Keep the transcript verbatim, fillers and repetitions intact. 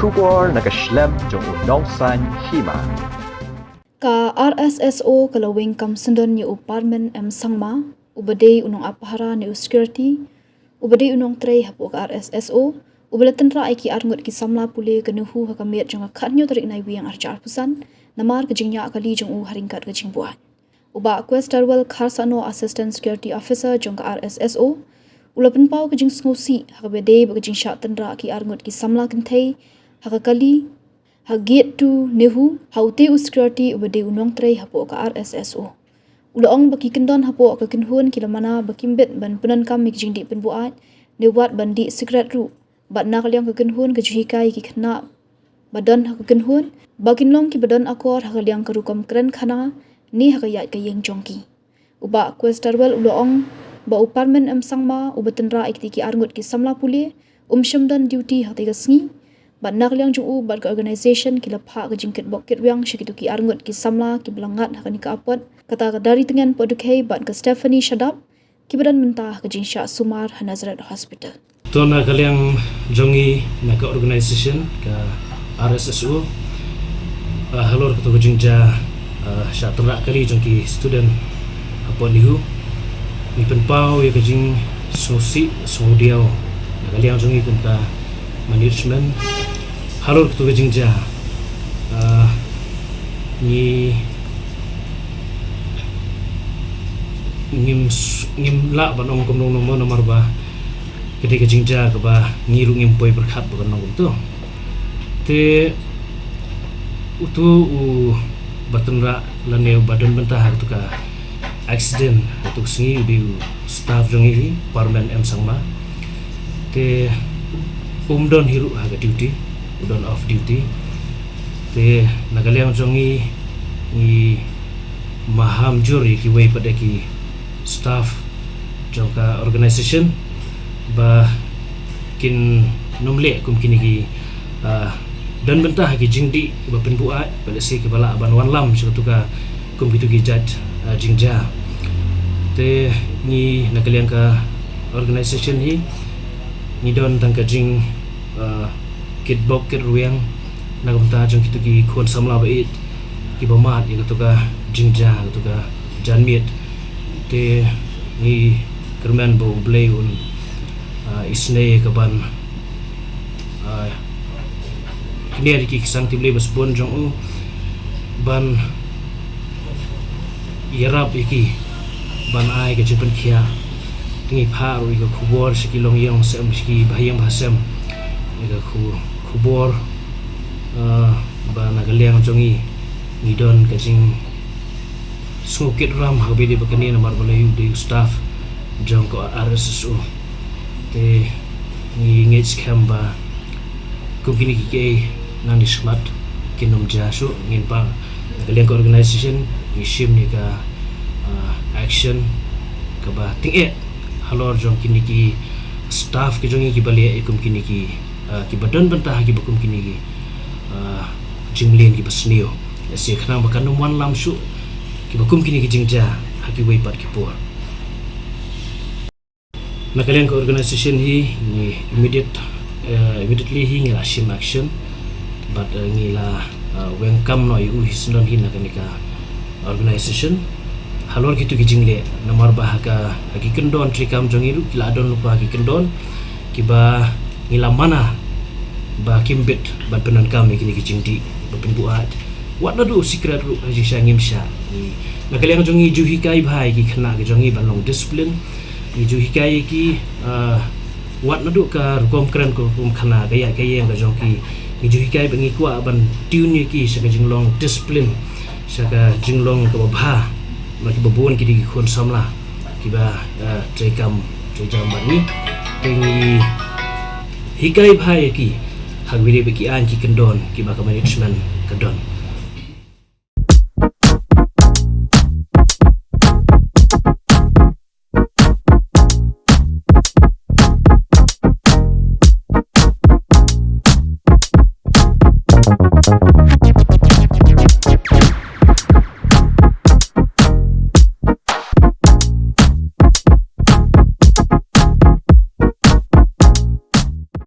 Khubor na ka shlem jong u Nongsaiñ Hima. Ka R S S O ka la weng kam syndon ïa u Parmen M Sangma, uba dei u nongap pahara ne u security, uba dei u nongtrei hapoh ka R S S O, uba la tynrah ïa ki arngut ki samla pule ka NEHU ha ka miet jong ka khathynñiew tarik Naiwieng arhajar arphew san, namar ka jingñiah kali jong u ha ryngkat ka jingbuaid. U Bah Questarwell Kharsahno, Assistant Security Officer jong ka R S S O, u la pynpaw ka jingsngewsih ha kaba dei bad ka jingshah tynrah ki arngut ki samla kynthei ha ka kali ha gate two NEHU, ha utei u security uba dei u nongtrei hapoh ka R S S O. U la ong ba ki kyndon hapoh ka kynhun ki la mana ba kim bit ban pyndonkam ïa ki jingdih pynbuaid ne wat ban dih sikret ruh, bad na ka liang ka kynhun ka ju hikai ïa ki khynnah ba don ha ka kynhun ba kin long kiba don akor ha ka liang ka rukom kren khana ne ha ka ïaid ka ïeng jong ki. U Bah Questarwell u la ong ba u Parmen M Sangma, uba tynrah ïa kitei ki arngut ki samla pule, um shym don duty ha katei ka sngi, bad na ka liang jong u bad ka organisation ki la phah ka jingkitbok kitrwiang sha kito ki arngut ki samla kiba la ngat ha kane ka apot, kata ka Daritngen Potdkhei bad ka Stephanie Shadap, kiba don mynta ha ka jingshah sumar ha Nazareth Hospital. To, na ka liang jong ngi na ka organisation ka R S S O, ah, halor kato ka jingjia, ah, shah tynrah kali jong ki student hapoh NEHU, ngi pynpaw ïa ka jingsngewsih sngewdiaw na ka liang jong ngi kum ka management halor kato ka jingjia. Ah, ngi ngim s-, ngim lah ban ong kumno kumno namar ba ka dei ka jingjia kaba ngi ruh ngim poi pyrkhat ba kan long kumto. Te uto uba tynrah lane uba don bynta ha kato ka accident ha kato ka sngi u dei u staff jong ngi hi, Parmen M Sangma. Te um don hi ruh ha ka duty, u don off duty. Te na ka liang jong ngi, ngi maham jur ïa kiwei pat de ki staff jong ka organisation ba kin nym leh kum kine ki, ah, don bynta ha ki jingdih ba pynbuaid, ba lehse kiba lah ban wanlam sha kato ka, kum kito ki jait, ah, jingjia. Te ngi na ka liang ka organisation hi ngi don tang ka jing, ah, kitbok kitrwiang na ka bynta jong kito ki khun samla ba ïeit kiba mad ïa kato ka jingjia, kato ka janmiet. Te ngi kyrmen ba U Blei un, ah, isynei ïa ka ban, ah, kner ïa ki ki sangti Blei ba sbun jong u ban ïarap ïa ki ban ai ka jingpynkhiah. Te ngi phah ruh ïa ka khubor sha ki longïing longsem, sha ki bahaïing bahasem, ïa ka khu-, khubor, ah, ba na ka liang jong ngi ngi don ka jingsngewkitram ha kaba ïadei bad kane namar ba la ïoh dei u staff jong ka R S S O. Te ngi ngeit skhem ba kum kine kiei kiei nangne shakhmat kin nym jia shuh. Ngin pan na ka liang ka organisation ngi shim ïa ka, ah, action kaba tyngeh halor jong kine ki staff ki jong ngi kiba leh ïa kum kine ki, ah, kiba don bynta ha kiba kum kine ki, ah, jingmlien kiba sniew. Lehse khnang ba kan nym wanlam shuh kiba kum kine ki jingjia ha kiwei pat ki por. Na ka liang ka organisation hi ngi immediate, eh, immediately hi ngi la shim action bad, eh, ngi la, eh, weng kam noh ïa u hi syndon hi na kane ka organisation halor kito ki jingleh namar ba ha ka, ha ki kyndon treikam jong ngi ruh ki la don lypa ki kyndon kiba ngi la mana ba kim bit ban pyndonkam ïa kine ki jingdih ba pynbuaid. Wat naduh sikret ruh ha jingshisha ngim shah. Ngi na ka liang jong ngi ju hikai bha ïa ki khynnah ki jong ngi ban long discipline. Ngi ju hikai ïa ki, ah, wat naduh ka rukom kren, ka rukom khana, ka ïaid ka ïeng ka jong ki. Ngi ju hikai bad ngi kwah ban tune ïa ki sha ka jinglong discipline, sha ka jinglong kaba bha. Namar kiba bun ki dei ki khun samla kiba, ah, treikam treijam bad ngi. Te ngi hikai bha ïa ki ha kaba ïadei bad ki aiñ ki kyndon kiba ka management ka don.